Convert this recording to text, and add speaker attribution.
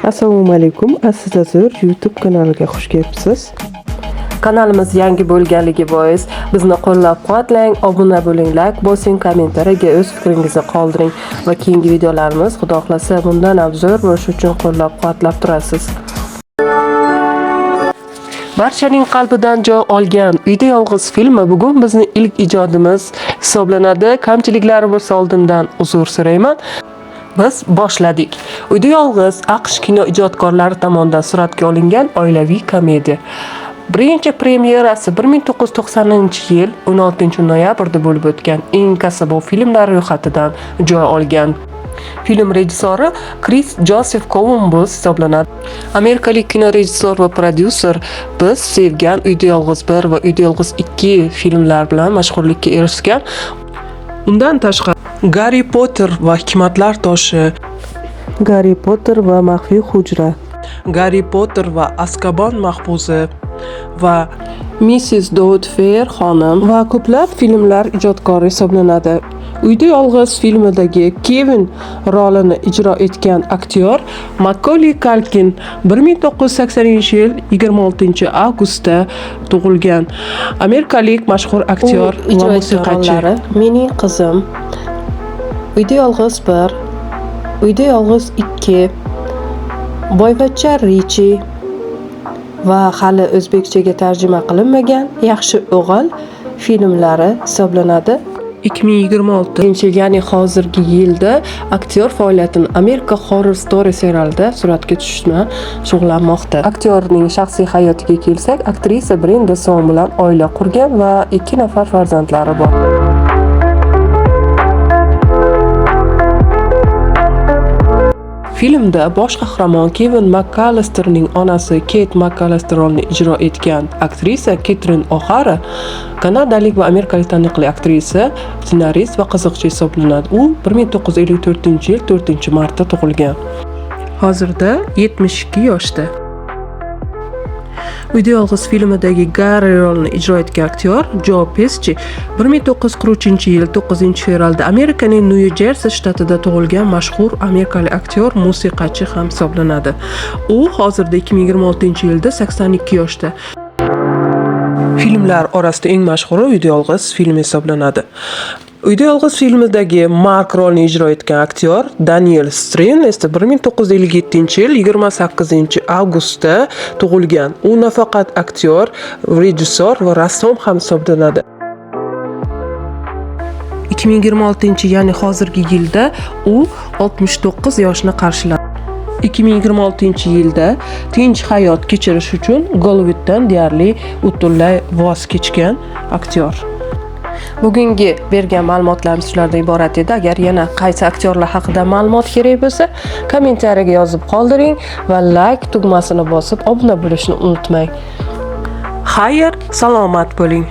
Speaker 1: Assalomu alaykum, Aziza Zo'r YouTube kanaliga xush kelibsiz.
Speaker 2: Kanalimiz yangi bo'lganligi bois bizni qo'llab-quvvatlang, obuna bo'ling, like bosing, kommentariyaga o'z fikringizni qoldiring va keyingi videolarimiz xudo xohlasa bundan ham zo'r bo'lishi uchun qo'llab-quvvatlab turasiz. Barchaning qalbidan joy olgan Uyda yolg'iz filmi bugun bizni ilk ijodimiz hisoblanadi. Kamchiliklari bo'lsa oldindan uzr so'rayman. Biz boshladik. Uyda yolg'iz AQSh kino ijodkorlari tomonidan suratga olingan oilaviy komediya. Birinchi premyerasi 1990-yil 16 noyabrda bo'lib o'tgan eng kasaba filmlar ro'yxatidan joy olgan. Film rejissori Kris Josef Kolumbus hisoblanadi. Amerikalik kinorejissor va prodyuser biz sevgan Uyda yolg'iz 1 va Uyda yolg'iz 2 filmlar bilan mashhurlikka erishgan.
Speaker 3: Undan tashqari, Garri Potter va hikmatlar toshi,
Speaker 1: Garri Potter va maxfiy hujra,
Speaker 3: Garri Potter va Azkabon mahbusi va
Speaker 2: Mrs. Doubtfire xonim
Speaker 1: va ko'plab filmlar ijodkori hisoblanadi.
Speaker 2: Uyda yolg'iz filmidagi Kevin rolini ijro etgan aktyor Macaulay Culkin 1980-yil 26 avgustda tug'ilgan. Amerikalik mashhur aktyor va musiqachi. Mening qizim, Uyda yolg'iz 1, Uyda yolg'iz 2, Boyvachcha Richi va hali o'zbekchaga tarjima qilinmagan Yaxshi o'g'il filmlari hisoblanadi.
Speaker 3: 2026
Speaker 2: Yil, ya'ni hozirgi yilda aktyor faoliyatini Amerika Horror Story serialida suratga tushish bilan shug'ullanmoqda. Aktyorning shaxsiy hayotiga kelsak, aktrisa Brenda Song bilan oila qurgan va ikki nafar farzandlari bor. Filmda bosh qahramon Kevin McAllisterning onasi Kate McAllister rolini ijro etgan aktrisa Ketrin O'Hara kanadalik va amerikalik taniqli aktrisa, ssenarist va qiziqchi hisoblanadi. U 1954-yil 4-martda tug'ilgan.
Speaker 3: Hozirda 72 yoshda. Uyda yolg'iz filmidagi Garri rolini ijro etgan aktyor Jo Pesci 1943-yil 9 fevralda Amerikaning Nyu-Jersi shtatida tug'ilgan mashhur amerikalik aktyor, musiqachi ham hisoblanadi. U hozirda 2026-yilda 82 yoshda. Filmlar orasida eng mashhuri Uyda yolg'iz filmi hisoblanadi. Uyda yolg'iz filmidagi Mark rolini ijro etgan aktyor Daniel Stern esa 1957-yil 28 avgustda tug'ilgan. U nafaqat aktyor, rejissor va rassom ham hisoblanadi.
Speaker 2: 2026, ya'ni hozirgi yilda u 69 yoshni qarshiladi. 2026 yilda tinch hayot kechirish uchun Gollivuddan deyarli butunlay voz kechgan aktyor. Bugungi bergan ma'lumotlarimiz shulardan iborat edi. Agar yana qaysi aktyorlar haqida ma'lumot kerak bo'lsa, kommentariyaga yozib qoldiring va like tugmasini bosib obuna bo'lishni unutmang.
Speaker 3: Xayr, salomat bo'ling.